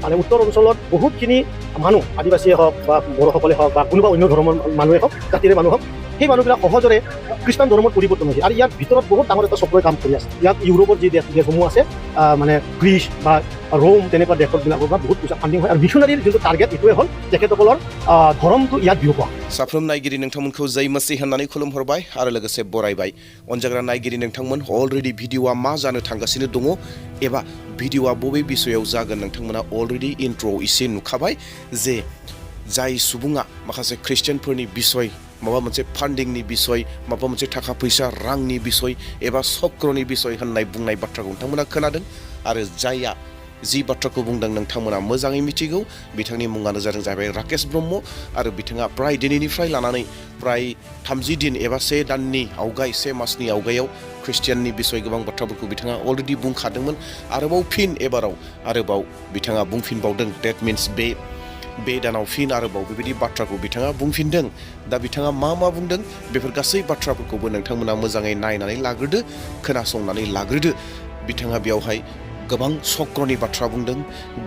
মানে উত্তৰ অঞ্চলত বহুতখিনি মানুহ আদিবাসীয়ে হওক বা বড়োসকলে হওক বা কোনোবা অন্য ধৰ্মৰ মানুহে হওক জাতিৰে মানুহ হওক সেই মানুহবিলাক সহজৰে খ্ৰীষ্টান ধৰ্মত পৰিৱৰ্তন হৈছে আৰু ইয়াৰ ভিতৰত বহুত ডাঙৰ এটা চক্ৰই কাম কৰি আছে। ইয়াত ইউৰোপৰ যি দেশসমূহ আছে মানে গ্ৰীচ বা ৰোম তেনেকুৱা দেশবিলাকৰ পৰা বহুত পইচা ফাণ্ডিং হয় আৰু মিছনাৰীৰ যোনটো টাৰ্গেট এইটোৱে হ'ল তেখেতসকলৰ ধৰ্মটো ইয়াত বিয়পোৱা। साफ्रोम नायगिरि नोंथांमोनखौ जै मसीह होननानै खुलुमहरबाय आरो लोगोसे बरायबाय। अनजाग्रा नायगिरि नोंथांमोन अलरेडि भिडिअआ मा जानो थांगासिनो दङ एबा भिडिअआ बबे बिषयाव जागोन नोंथांमोना अलरेडि इन्ट्र'आव एसे नुखाबाय जे जाय सुबुङा माखासे ख्रिस्टियानफोरनि बिसय माबा मोनसे फान्डिंनि बिसय माबा मोनसे थाखा फैसा रांनि बिसय एबा चक्रनि बिसय होननाय बुंनाय बाथ्राखौ नोंथांमोना खोनादों आरो जायआ जि बाथ्राखौ बुंदों नोंथांमोना मोजाङै मिथिगौ। बिथांनि मुङानो जाबाय राकेश ब्रह्म आरो बिथाङा प्राय दिनैनिफ्राय लानानै प्राय 30 दिन एबा 1 दाननि आवगाय 1 मासनि आवगायाव ख्रिस्टियाननि बिसय गोबां बाथ्राफोरखौ बिथाङा अलरेडि बुंखादोंमोन। आरोबाव फिन एबाराव आरोबाव बिथाङा बुंफिनबावदों। डेट मिन्स बे दानाव फिन आरोबाव बेबायदि बाथ्राखौ बिथाङा बुंफिनदों। दा बिथाङा मा बुंदों बेफोर गासै बाथ्राफोरखौबो नोंथांमोना मोजाङै नायनानै लाग्रोदो, खोनासंनानै लाग्रोदो। बिथाङा बेयावहाय गोबां चक्रनि बाथ्रा बुंदों,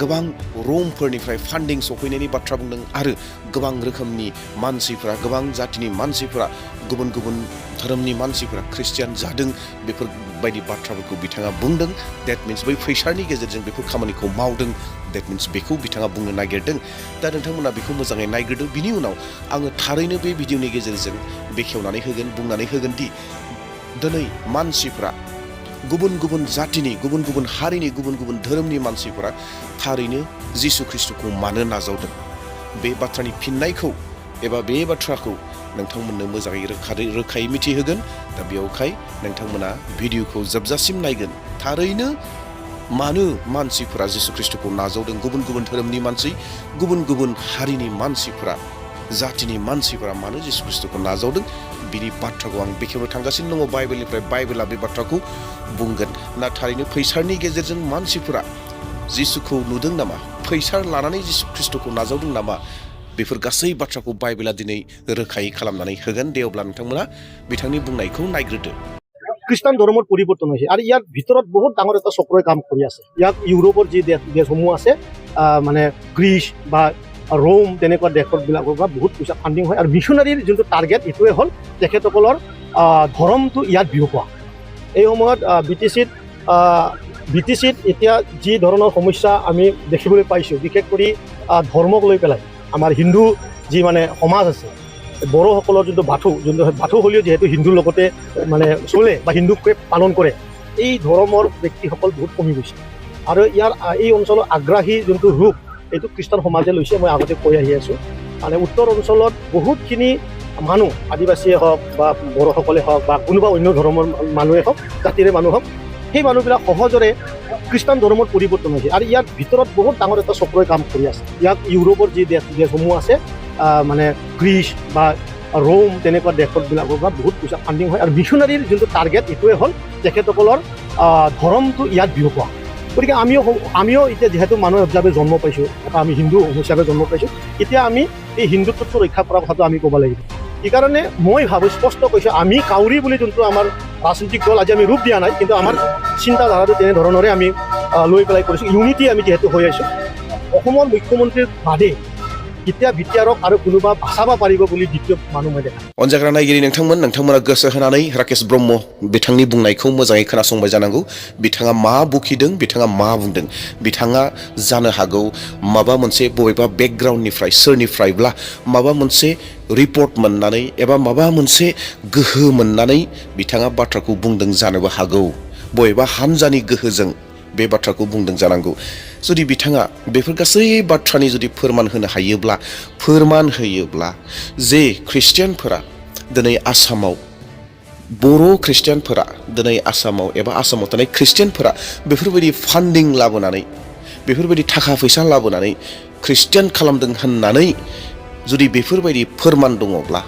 गोबां रमफोरनिफ्राय फान्डिं सफैनायनि बाथ्रा बुंदों आरो गोबां रोखोमनि मानसिफोरा, गोबां जातिनि मानसिफोरा, गुबुन गुबुन धोरोमनि मानसिफोरा ख्रिस्टियान जादों बेफोरबायदि बाथ्राफोरखौ बिथाङा बुंदों। डेट मिन्स बै फैसानि गेजेरजों बेफोर खामानिखौ मावदों। डेट मिन्स बेखौ बिथाङा बुंनो नागिरदों। दा नोंथांमोना बेखौ मोजाङै नायग्रोदो। बिनि उनाव आङो थारैनो बे भिडिअनि गेजेरजों बेखेवनानै होगोन, बुंनानै होगोन दि दिनै मानसिफ्रा गुबुन गुबुन जातिनि, गुबुन गुबुन हारिनि, गुबुन गुबुन धोरोमनि मानसिफोरा थारैनो जिसु ख्रिस्टखौ मानो नाजावदों बे बाथ्रानि फिननायखौ एबा बे बाथ्राखौ नोंथांमोननो मोजाङै रोखायै मिथिहोगोन। दा बेयावहाय नोंथांमोना भिडिअखौ जोबजासिम नायगोन। थारैनो मानो मानसिफोरा जिसु ख्रिस्टखौ नाजावदों, गुबुन गुबुन धोरोमनि मानसि, गुबुन गुबुन हारिनि मानसिफोरा, जातिनि मानसिफोरा मानो जिसु ख्रिस्टखौ नाजावदों बिनि बाथ्राखौ आं बेखेवनो थांगासिनो दङ। बाइबेलनिफ्राय बाइबेला बे बाथ्राखौ बुंगोन। ना थारैनो फैसानि गेजेरजों मानसिफोरा जिसुखौ नुदों नामा, फैसा लानानै जिसु ख्रिस्टखौ नाजावदों नामा, बेफोर गासै बाथ्राखौ बाइबेला दिनै रोखायै खालामनानै होगोन। दे अब्ला नोंथांमोना बिथांनि बुंनायखौ नायग्रोदो। খ্ৰীষ্টান ধৰ্মত পৰিৱৰ্তন হৈছে আৰু ইয়াৰ ভিতৰত বহুত ডাঙৰ এটা চক্ৰই কাম কৰি আছে। ইয়াত ইউৰোপৰ যি দেশসমূহ আছে মানে গ্ৰীচ বা ৰোম তেনেকুৱা দেশবিলাকৰ পৰা বহুত পইচা ফাণ্ডিং হয় আৰু মিছনাৰীৰ যোনটো টাৰ্গেট এইটোৱে হ'ল তেখেতসকলৰ ধৰ্মটো ইয়াত বিয়পোৱা। এই সময়ত বিটিচিত এতিয়া যি ধৰণৰ সমস্যা আমি দেখিবলৈ পাইছোঁ, বিশেষ কৰি ধৰ্মক লৈ পেলাই আমাৰ হিন্দু যি মানে সমাজ আছে, বড়োসকলৰ যোনটো বাথৌ হ'লেও যিহেতু হিন্দুৰ লগতে মানে চলে বা হিন্দুকে পালন কৰে, এই ধৰ্মৰ ব্যক্তিসকল বহুত কমি গৈছে আৰু ইয়াৰ এই অঞ্চলৰ আগ্ৰাহী যোনটো ৰূপ এইটো খ্ৰীষ্টান সমাজে লৈছে। মই আগতে কৈ আহি আছোঁ মানে উত্তৰ অঞ্চলত বহুতখিনি মানুহ আদিবাসীয়ে হওক বা বড়োসকলে হওক বা কোনোবা অন্য ধৰ্মৰ মানুহে হওক, জাতিৰে মানুহ হওক, সেই মানুহবিলাক সহজৰে খ্ৰীষ্টান ধৰ্মত পৰিৱৰ্তন হৈছে আৰু ইয়াৰ ভিতৰত বহুত ডাঙৰ এটা চক্ৰই কাম কৰি আছে। ইয়াত ইউৰোপৰ যি দেশসমূহ আছে মানে গ্ৰীচ বা ৰোম তেনেকুৱা দেশবিলাকৰ পৰা বহুত পইচা ফাণ্ডিং হয় আৰু মিছনাৰীৰ যোনটো টাৰ্গেট এইটোৱে হ'ল তেখেতসকলৰ ধৰ্মটো ইয়াত বিয়পোৱা। গতিকে আমিও এতিয়া যিহেতু মানুহ হিচাপে জন্ম পাইছোঁ, আমি হিন্দু হিচাপে জন্ম পাইছোঁ, এতিয়া আমি এই হিন্দুত্বটো ৰক্ষা কৰাৰ কথাটো আমি ক'ব লাগিব। সেইকাৰণে মই ভাবোঁ, স্পষ্ট কৈছোঁ, আমি কাউৰী বুলি যোনটো আমাৰ ৰাজনৈতিক দল আজি আমি ৰূপ দিয়া নাই, কিন্তু আমাৰ চিন্তাধাৰাটো তেনেধৰণৰে আমি লৈ পেলাই কৰিছোঁ। ইউনিটি আমি যিহেতু হৈ আছোঁ, অসমৰ মুখ্যমন্ত্ৰীৰ বাদে এতিয়া বিটিআৰক আৰু কোনোবা বাচাব পাৰিব বুলি দ্বিতীয় মানুহ মই দেখা। अनजाग्रा नायगिरि नोंथांमोना गोसो होनानै राकेश ब्रह्म बिथांनि बुंनायखौ मोजाङै खोनासंबाय जानांगौ। बिथाङा मा बुखिदों, बिथाङा मा बुंदों, बिथाङा जानो हागौ माबा मोनसे बबेबा बेकग्राउन्डनिफ्राय सोरनिफ्रायब्ला माबा मोनसे रिपर्ट मोननानै एबा माबा मोनसे गोहो मोननानै बिथाङा बाथ्राखौ बुंदों जानोबो हागौ। बबेबा हानजानि गोहोजों बे बाथ्राखौ बुंदों जानांगौ। जुदि बिथाङा बेफोर गासै बाथ्रानि जुदि फोरमान होयोब्ला जे ख्रिस्टियानफोरा दिनै आसामाव, बर' ख्रिस्टियानफोरा दिनै आसामाव एबा आसामाव थानाय ख्रिस्टियानफोरा बेफोरबायदि फान्डिं लाबोनानै, बेफोरबायदि थाखा फैसा लाबोनानै ख्रिस्टियान खालामदों होननानै जुदि बेफोरबायदि फोरमान दङब्ला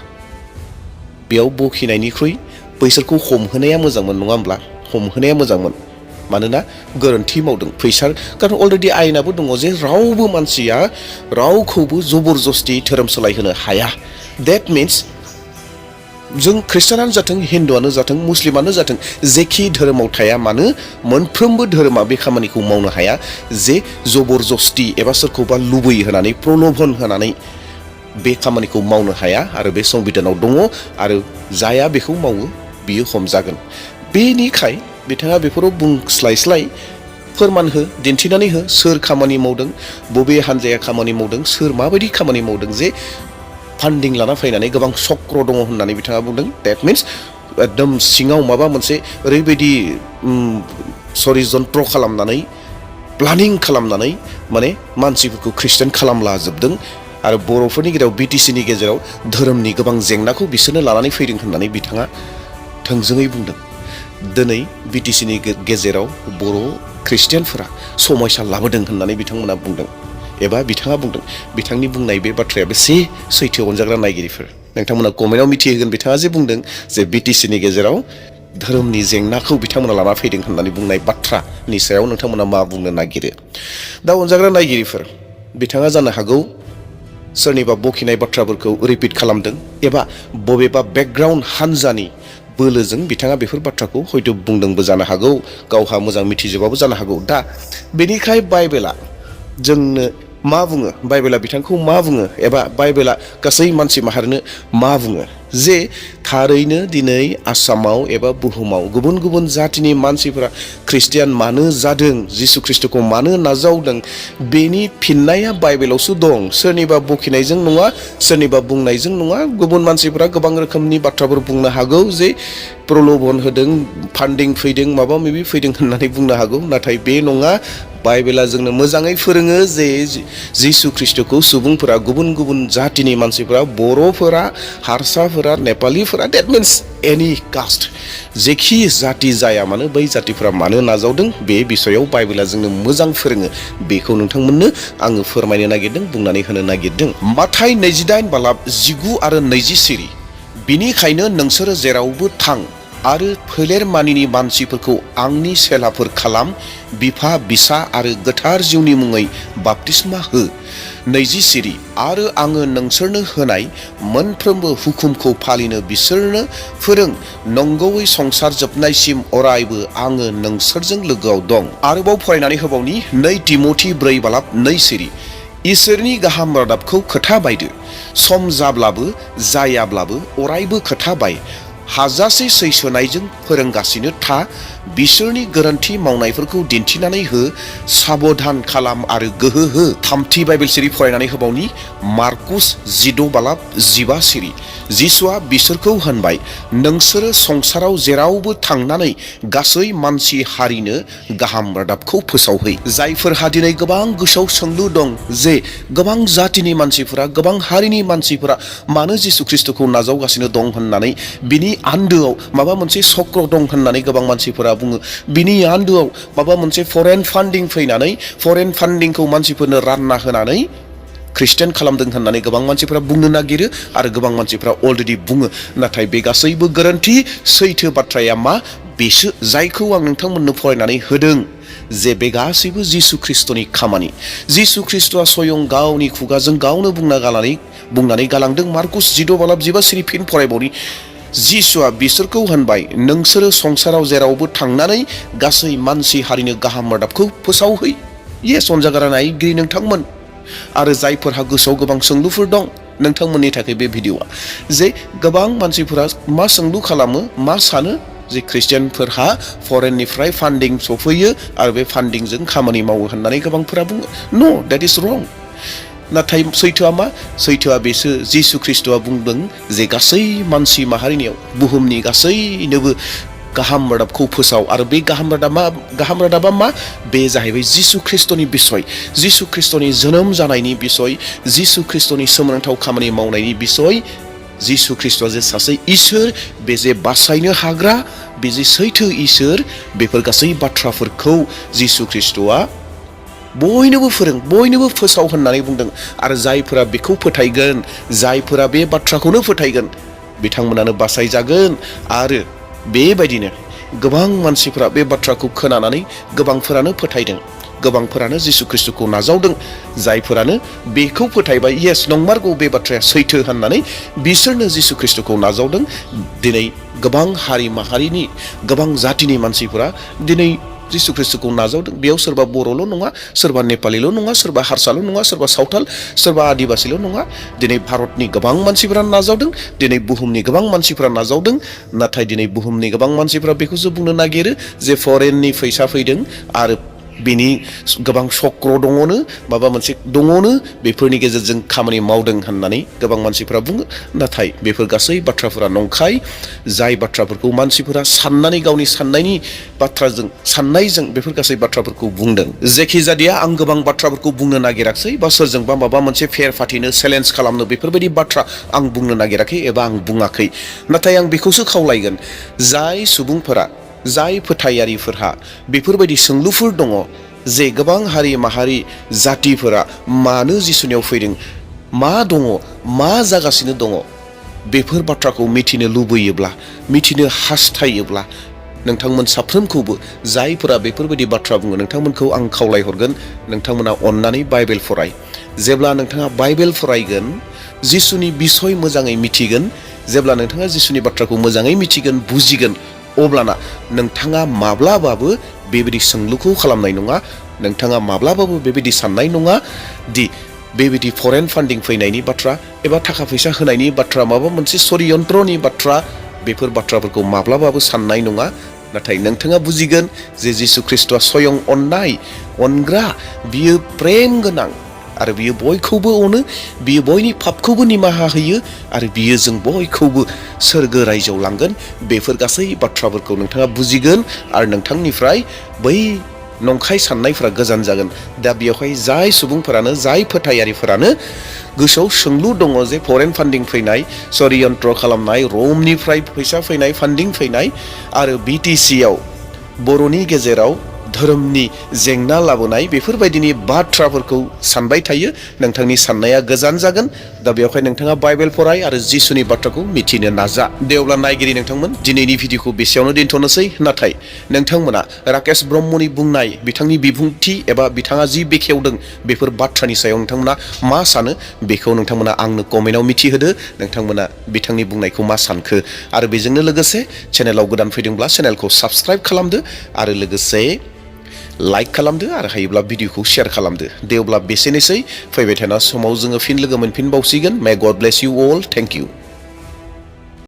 बेयाव बखिनायनिख्रुइ बैसोरखौ हमहोनाया मोजांमोन, नङा होमब्ला? हमहोनाया मोजांमोन। मानोना गोरोन्थि मावदों। फैसा कारण अलरेडि आयेनाबो दङ जे रावबो मानसिया रावखौबो जबरदस्ति धोरोम सोलायहोनो हाया। डेट मिन्स जों खृष्टानानो जाथों हिन्दुआनो जाथों मुस्लिमानो जाथों जेखि धोरोमाव थाया मानो मोनफ्रोमबो धोरोमा बे खामानिखौ मावनो हाया जे जबरजस्ति एबा सोरखौबा लुबैयो होनानै प्रल'भन होनानै बे खामानिखौ मावनो हाया आरो बे संबिधानाव दङ आरो जाया बेखौ मावो बियो हमजागोन। बेनिखाय बिथाङा बेफोराव बुंस्लायस्लाय फोरमान हो दिन्थिनानै हो सोर खामानि मावदों बबे हान्जाया खामानि मावदों सोर माबायदि खामानि मावदों जे फान्डिं लाना फैनानै गोबां चक्र दङ होननानै बिथाङा बुंदों। डेट मिन्स एकदम सिङाव माबा मोनसे ओरैबायदि षड़यन्त्र खालामनानै प्लानिं खालामनानै माने मानसिफोरखौ ख्रिस्टान खालामलाजोबदों आरो बर'फोरनि गेजेराव बिटिसिनि गेजेराव धोरोमनि गोबां जेंनाखौ बिसोरनो लानानै फैदों होननानै बिथाङा थोंजोङै बुंदों। दिनै बिटिसिनि गेजेराव बर' ख्रिस्टियानफोरा समयसा लाबोदों होननानै बिथांमोना बुंदों एबा बिथाङा बुंदों। बिथांनि बुंनाय बे बाथ्राया बेसे सैथो अनजाग्रा नायगिरिफोर नोंथांमोना कमेन्टआव मिथिहोगोन बिथाङा जे बुंदों जे बिटिसिनि गेजेराव धोरोमनि जेंनाखौ बिथांमोना लाना फैदों होननानै बुंनाय बाथ्रानि सायाव नोंथांमोना मा बुंनो नागिरो। दा अनजाग्रा नायगिरिफोर बिथाङा जानो हागौ सोरनिबा बखिनाय बाथ्राफोरखौ रिपिट खालामदों एबा बबेबा बेकग्राउन्ड हान्जानि बोलोजों बिथाङा बेफोर बाथ्राखौ हयथ' बुंदोंबो जानो हागौ गावहा मोजां मिथिजोबाबो जानो हागौ। दा बेनिखाय बाइबेला जोंनो मा बुङो बाइबेला बिथांखौ मा बुङो एबा बाइबेला गासै मानसि माहारिनो मा बुङो जे थारैनो दिनै आसामाव एबा बुहुमाव गुबुन गुबुन जातिनि मानसिफोरा ख्रिस्टियान मानो जादों जिसु ख्रिस्टखौ मानो नाजावदों बेनि फिननाया बाइबेलावसो दं। सोरनिबा बखिनायजों नङा सोरनिबा बुंनायजों नङा। गुबुन मानसिफोरा गोबां रोखोमनि बाथ्राफोर बुंनो हागौ जे प्रल'भन होदों फान्डिं फैदों माबा माबि फैदों होननानै बुंनो हागौ नाथाय बे नङा। बाइबेला जोंनो मोजाङै फोरोङो जे जिसु ख्रिस्टखौ सुबुंफोरा गुबुन गुबुन जातिनि मानसिफोरा बर'फोरा हारसाफोरा नेपालिफोरा डेट मिन्स एनि कास्ट जेखि जाति जाया मानो बै जातिफोरा मानो नाजावदों बे बिसयाव बाइबेला जोंनो मोजां फोरोङो। बेखौ नोंथांमोननो आङो फोरमायनो नागिरदों बुंनानै होनो नागिरदों। माथाय 28 बालाब 19 आरो 20 सिरि बिनिखायनो नोंसोरो जेरावबो थां आरो फोलेर मानिनि मानसिफोरखौ आंनि सेलाफोर खालाम बिफा बिसा आरो गोथार जिउनि मुङै बाप्तिस्मा हो। 20 सिरि आरो आङो नोंसोरनो होनाय मोनफ्रोमबो हुकुमखौ फालिनो बिसोरनो फोरों नंगौयै संसार जोबनायसिम अरायबो आङो नोंसोरजों लोगोआव दं। आरोबाव फरायनानै होबावनि 2 तिमथि 4 बालाब 2 सिरि इसोरनि गाहाम रादाबखौ खोथा बायदो सम जाब्लाबो जायाब्लाबो अरायबो खोथा बाय हाजासे सैसोनायजों फोरोंगासिनो था बिसोरनि गोरोन्थि मावनायफोरखौ दिन्थिनानै हो साबधान खालाम आरो गोहो हो। 3थि बाइबेल सिरि फरायनानै होबावनि मार्कुस 16 बालाब 15 सिरि जिसुआ बिसोरखौ होनबाय नोंसोरो संसाराव जेरावबो थांनानै गासै मानसि हारिनो गाहाम रादाबखौ फोसावहै। जायफोरहा दिनै गोबां गोसोआव सोंलु दं जे गोबां जातिनि मानसिफोरा गोबां हारिनि मानसिफोरा मानो जिसु ख्रिस्टखौ नाजावगासिनो दं होननानै बिनि आन्दोआव माबा मोनसे चक्र दं होननानै गोबां मानसिफोरा बुङो। बिनि आन्दोआव माबा मोनसे फरेन फान्डिं फैनानै फरेन फान्डिंखौ मानसिफोरनो रानना होनानै ख्रिस्टियान खालामदों होननानै गोबां मानसिफोरा बुंनो नागिरो आरो गोबां मानसिफोरा अलरेडि बुङो। नाथाय बे गासैबो गोरोन्थि। सैथो बाथ्राया मा बेसो जायखौ आं नोंथांमोननो फरायनानै होदों जे बे गासैबो जिसु ख्रिस्टनि खामानि। जिसु ख्रिस्टआ स्वयं गावनि खुगाजों गावनो बुंनानै गालांदों। मार्कुस 16 बालाब 15 सिरि फिन फरायबावनि जिसुआ बिसोरखौ होनबाय नोंसोरो संसाराव जेरावबो थांनानै गासै मानसि हारिनो गाहाम रादाबखौ फोसावहै। येस अनजाग्रा नायगिरि नोंथांमोन आरो जायफोरहा गोसोआव गोबां सोंलुफोर दं नोंथांमोननि थाखाय बे भिडिअआ जे गोबां मानसिफोरा मा सोंलु खालामो मा सानो जे ख्रिस्टियानफोरहा फरेननिफ्राय फान्डिं सफैयो आरो बे फान्डिंजों खामानि मावो होननानै गोबांफोरा बुङो। नो द्याट इज रं। नाथाय सैथोआ मा सैथोआ बेसो जिसु ख्रिस्टआ बुंदों जे गासै मानसि माहारिनियाव बुहुमनि गासैनोबो गाहाम रादाबखौ फोसाव आरो बे गाहाम रादाबा मा बे जाहैबाय जिसु ख्रिस्टनि बिसय जिसु ख्रिस्टनि जोनोम जानायनि बिसय जिसु ख्रिस्टनि सोमोनांथाव खामानि मावनायनि बिसय जिसु ख्रिस्टआ जे सासे इसोर बे जे बासायनो हाग्रा बे जे सैथो इसोर बेफोर गासै बाथ्राफोरखौ जिसु ख्रिस्टआ बयनोबो फोरों बयनोबो फोसाव होननानै बुंदों आरो जायफोरा बेखौ फोथायगोन जायफोरा बे बाथ्राखौनो फोथायगोन बिथांमोनानो बासायजागोन। आरो बेबायदिनो गोबां मानसिफोरा बे बाथ्राखौ खोनानानै गोबांफोरानो फोथायदों गोबांफोरानो जिसु ख्रिस्टखौ नाजावदों जायफोरानो बेखौ फोथायबाय येस नंमारगौ बे बाथ्राया सैथो होननानै बिसोरनो जिसु ख्रिस्टखौ नाजावदों दिनै गोबां हारि माहारिनि गोबां जातिनि मानसिफोरा दिनै जिसु ख्रिस्टखौ नाजावदों बेयाव सोरबा बर'ल' नङा सोरबा नेपालिल' नङा सोरबा हारसाल' नङा सोरबा सावथाल सोरबा आदिबासिल' नङा दिनै भारतनि गोबां मानसिफोरा नाजावदों दिनै बुहुमनि गोबां मानसिफोरा नाजावदों नाथाय दिनै बुहुमनि गोबां मानसिफोरा बेखौसो बुंनो नागिरो जे फरेननि फैसा फैदों आरो बिनि गोबां चक्र दङनो माबा मोनसे दङनो बेफोरनि गेजेरजों खामानि मावदों होननानै गोबां मानसिफोरा बुङो नाथाय बेफोर गासै बाथ्राफोरा नंखाय जाय बाथ्राफोरखौ मानसिफोरा साननानै गावनि साननायनि बाथ्राजों साननायजों बेफोर गासै बाथ्राफोरखौ बुंदों जेखि जादिया आं गोबां बाथ्राफोरखौ बुंनो नागिराखै बा सोरजोंबा माबा मोनसे फेर फाथिनो चेलेन्ज खालामनो बेफोरबायदि बाथ्रा आं बुंनो नागिराखै एबा आं बुङाखै नाथाय आं बेखौसो खावलायगोन जाय सुबुंफोरा जाय फोथायारिफोरहा बेफोरबायदि सोंलुफोर दङ जे गोबां हारि माहारि जातिफोरा मानो जिसुनियाव फैदों मा दङ मा जागासिनो दङ बेफोर बाथ्राखौ मिथिनो लुबैयोब्ला मिथिनो हास्थायोब्ला नोंथांमोन साफ्रोमखौबो जायफोरा बेफोरबायदि बाथ्रा बुङो नोंथांमोनखौ आं खावलायहरगोन नोंथांमोना अननानै बाइबेल फराय जेब्ला नोंथाङा बाइबेल फरायगोन जिसुनि बिसय मोजाङै मिथिगोन जेब्ला नोंथाङा जिसुनि बाथ्राखौ मोजाङै मिथिगोन बुजिगोन अब्लाना नोंथाङा माब्लाबाबो बेबायदि सोंलुखौ खालामनाय नङा नोंथाङा माब्लाबाबो बेबायदि साननाय नङा दि बेबायदि फरेन फान्डिं फैनायनि बाथ्रा एबा थाखा फैसा होनायनि बाथ्रा माबा मोनसे षड्यन्त्रनि बाथ्रा बेफोर बाथ्राफोरखौ माब्लाबाबो साननाय नङा नाथाय नोंथाङा बुजिगोन जे जिसु ख्रिस्टआ स्वयं अननाय अनग्रा बियो प्रेम गोनां आरो बियो बयखौबो अनो बियो बयनि पापखौबो निमाहा होयो आरो बियो जों बयखौबो सोरगो रायजोआव लांगोन बेफोर गासै बाथ्राफोरखौ नोंथाङा बुजिगोन आरो नोंथांनिफ्राय बै नंखाय साननायफोरा गोजान जागोन दा बेवहाय जाय सुबुंफोरानो जाय फोथायारिफोरानो गोसोआव सोंलु दङ जे फरेन फान्डिं फैनाय षड्यन्त्र खालामनाय रमनिफ्राय फैसा फैनाय फान्डिं फैनाय आरो बिटिसिआव बर'नि गेजेराव धोरोमनि जेंना लाबोनाय बेफोरबायदिनि बाथ्राफोरखौ सानबाय थायो नोंथांनि साननाया गोजान जागोन दा बेवहाय नोंथाङा बाइबेल फराय आरो जिसुनि बाथ्राखौ मिथिनो नाजा दे अब्ला नायगिरि नोंथांमोन दिनैनि भिडिअखौ बेसेयावनो दोनथ'नोसै नाथाय नोंथांमोना राकेश ब्रह्मनि बुंनाय बिथांनि बिबुंथि एबा बिथाङा जि बेखेवदों बेफोर बाथ्रानि सायाव नोंथांमोना मा सानो बेखौ नोंथांमोना आंनो कमेन्टआव मिथिहोदो नोंथांमोना बिथांनि बुंनायखौ मा सानखो आरो बेजोंनो लोगोसे चेनेलाव गोदान फैदोंब्ला चेनेलखौ साबस्क्राइब खालामदो आरो लोगोसे लाइक खालामदो आरो हायोब्ला भिडिअखौ शेयार खालामदो दे अब्ला बेसेनोसै फैबाय थानाय समाव जोङो फिन लोगो मोनफिनबावसिगोन may God bless you all thank U